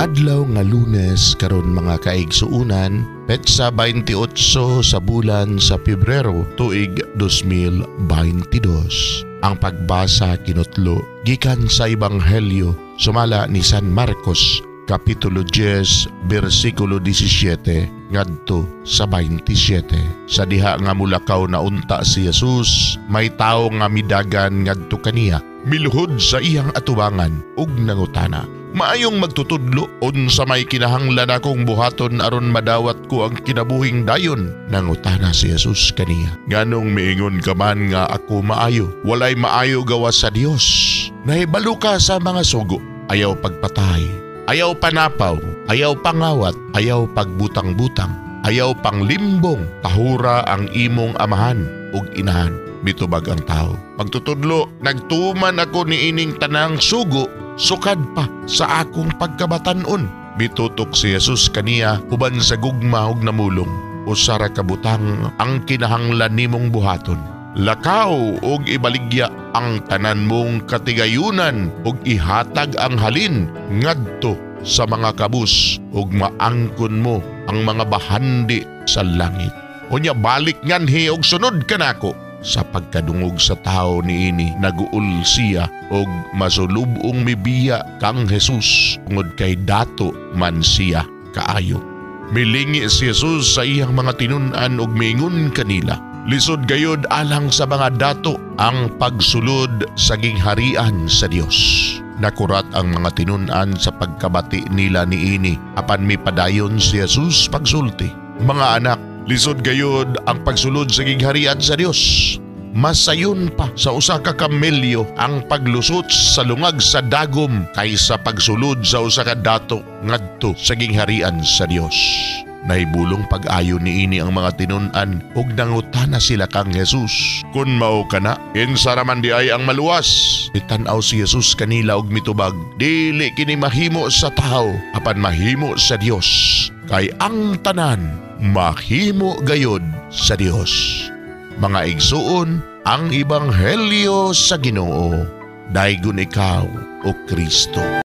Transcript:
Adlaw nga Lunes karon, mga kaigsuunan, petsa 28 sa bulan sa Pebrero, tuig 2022. Ang pagbasa kinutlo gikan sa Ebanghelyo sumala ni San Marcos, Kapitulo 10, versikulo 17 ngadto sa 27. Sa diha nga mulakaw na unta si Jesus, may tawo nga midagan ngadto kaniya, miluhod sa iyang atubangan ug nangutana: "Maayong magtutudlo, unsa may kinahanglan akong buhaton aron madawat ko ang kinabuhing dayon?" Nangutana si Jesus kaniya, "Nganong miingon ka man nga ako maayo? Walay maayo gawas sa Dios. Nahibalo ka sa mga sugo: ayaw pagpatay, ayaw panapaw, ayaw pangawat, ayaw pagbutang-butang, ayaw panglimbong, tahura ang imong amahan ug inahan." Mitubag ang tao, "Magtutudlo, nagtuman ako niining tanang sugo sukad pa sa akong pagkabatan-on." Mitutok si Jesus kaniya uban sa gugma ug namulong, "Usa ra ka butang ang kinahanglan nimong buhaton. Lakaw ug ibaligya ang tanan mong katigayunan ug ihatag ang halin ngadto sa mga kabus ug maangkon mo ang mga bahandi sa langit. Unya balik nganhi ug sunod kanako." Sa pagkadungog sa tao niini, naguol siya og masulubong mibiya kang Jesus tungod kay dato man siya kaayo. Milingi si Jesus sa iyang mga tinun-an ug miingon kanila, "Lisod gayod alang sa mga dato ang pagsulod sa gingharian sa Dios." Nakurat ang mga tinun-an sa pagkabati nila niini, apan mipadayon si Jesus pagsulti, "Mga anak, lisod gayod ang pagsulod sa gingharian sa Dios. Masayon pa sa usa ka kamelyo ang paglusot sa lungag sa dagom kaysa pagsulod sa usa ka dato ngadto sa gingharian sa Dios." Nahibulong pag-ayo niini ang mga tinun-an ug nangutana sila kang Jesus, "Kun mao kana, kinsa ra man diay ang maluwas?" Mitan-aw si Jesus kanila ug mitubag, "Dili kini mahimo sa tawo, apan mahimo sa Dios, kay ang tanan mahimo gayod sa Dios." Mga igsuon, ang ebanghelyo sa Ginoo. Daygon ikaw, o Kristo.